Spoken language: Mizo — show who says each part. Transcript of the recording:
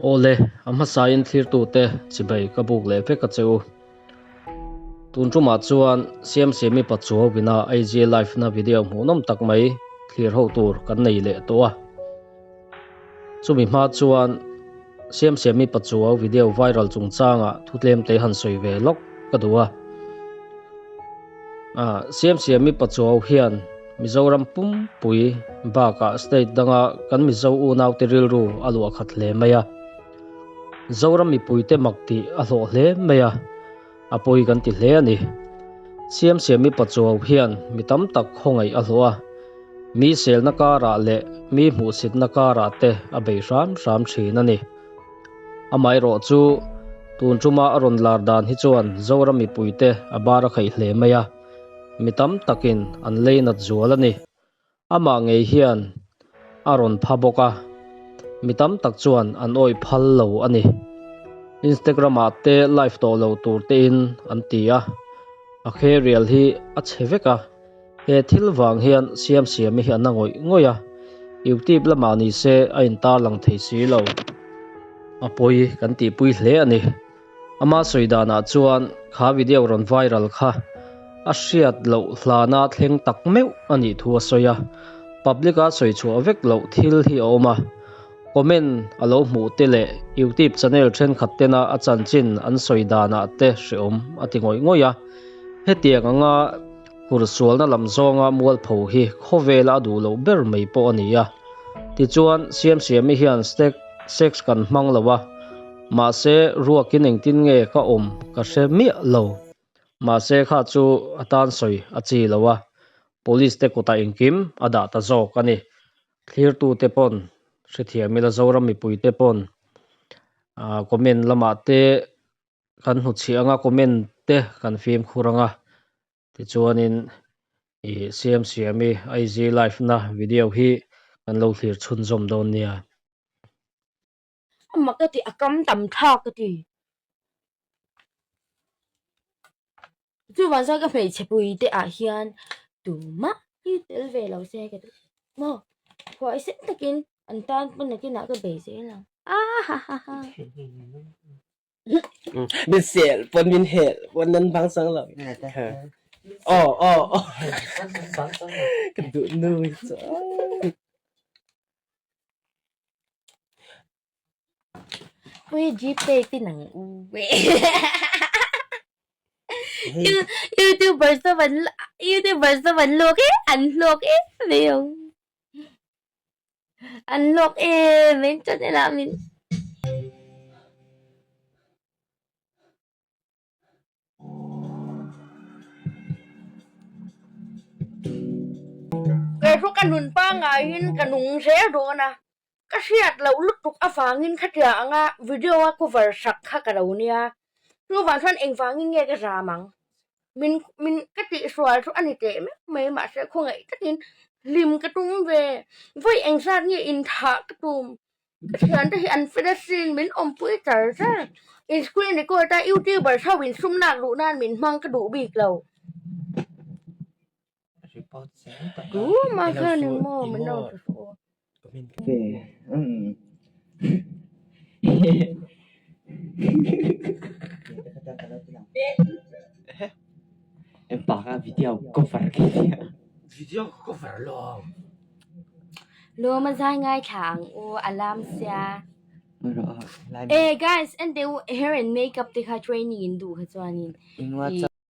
Speaker 1: Awle, a hmasain thlirtute chibai ka buk leh vek a che u. Tun tumah chuan Siamsiami Pachuau-ina IG Live-na video hmuhnawm tak mai thlir ho tur kan nei leh tawh a. Chumi hma chuan Siamsiami Pachuau video viral chungchangah thu tlemte han sawi ve lawk ka duh a. Siamsiami Pachuau hian Mizoram pumpui bakah state danga kan Mizo unaute rilru a luah khat hle mai a. Zoram mipuite mak tih a hlawh hle mai a, a pawi kan ti hle a ni. Siamsiami Pachuau hian mi tam tak khawngaih a hlawh a, mi selna karah leh mi hmuhsitna karah te a bei hram hram thin a ni. Amaherawh chu tun tuma a rawn lar dan hi chuan Zoram mipuite a bar a khaih hle mai a. Mi tam takin an lei nat zual a ni. Amah ngei hian a rawn pha bawk a, mi tam tak chuan an awih phal lo a ni. Instagram ah te live tawh lo tur tein an ti a, a kherial hi a chhe vek a, he thil vang hian Siamsiami hi a na ngawih ngawih a, Youtube lamah ni se a intarlang thei si lo. A pawi kan tihpui hle a ni. Ama sawi danah chuan kha video rawn viral kha a hriat loh hlana thleng tak meuh a nih thu a sawi a, public a sawi chhuah vek loh thil hi a awm a, comment a lo hmuh te leh youtube channel thenkhat tena a chanchin an sawi danah te hreawm a ti ngawih ngawih a, hetiang anga hursualna lam zawnga mualpho hi khawvela a duh loh ber mai pawh a ni a, tichuan Siamsiami hian sex kan hmang lo a. Mahse, ruakin engtin nge ka awm ka hre miah lo. Mahse, kha chu a tan sawi a chi lo a, police te kutah engkim a dah ta zawk a ni. Thlirtute pawn hrethiam ila Zoram mipuite pawn comment lamah te kan hnuchhiah anga comment te kan fimkhur anga tichuanin ih Siamsiami IG live na video hi kan lo thlir chhunzawm dawn nia.
Speaker 2: Ama ka ti a kam tam thlak ka ti. Chuvang chuan ka hmeichhe pui te ah hian tumah hi tel ve lo se ka ti maw huaisen takin an tan pawn nakinah ka bei zel ang ahahaha.
Speaker 3: Min sel pawn min hel pawn nan bang sang lo. Oh oh oh. Ka duh nu hi chu.
Speaker 2: Pui Gpay tin ang u YouTubers te van YouTubers te van hlawk e an hlawk e mai ang an hlawk e mai channel ah min Kei chu ka nun pangaiin ka nung zel dawn a, ka hriat loh lutuk avangin khatiang anga video a cover sak kha ka lo nia, chuvang chuan engvangin nge ka zam ang, min min ka tihsual chu a ni teh meuh mai mahse khawngaih takin hlim ka tum ve, vawi engzat nge inthah ka tum. Ka thiante hi an fel asin min awmpui char char. In screen record a youtuber ho in sum lak duh nan min hmang ka duh bik lo. Tu mah khan eng maw min lo ti suh aw. Lawm a zai ngaithla ang u a lam sia. Eh guys en teh u hair and makeup te kha training in duh kha chuanin.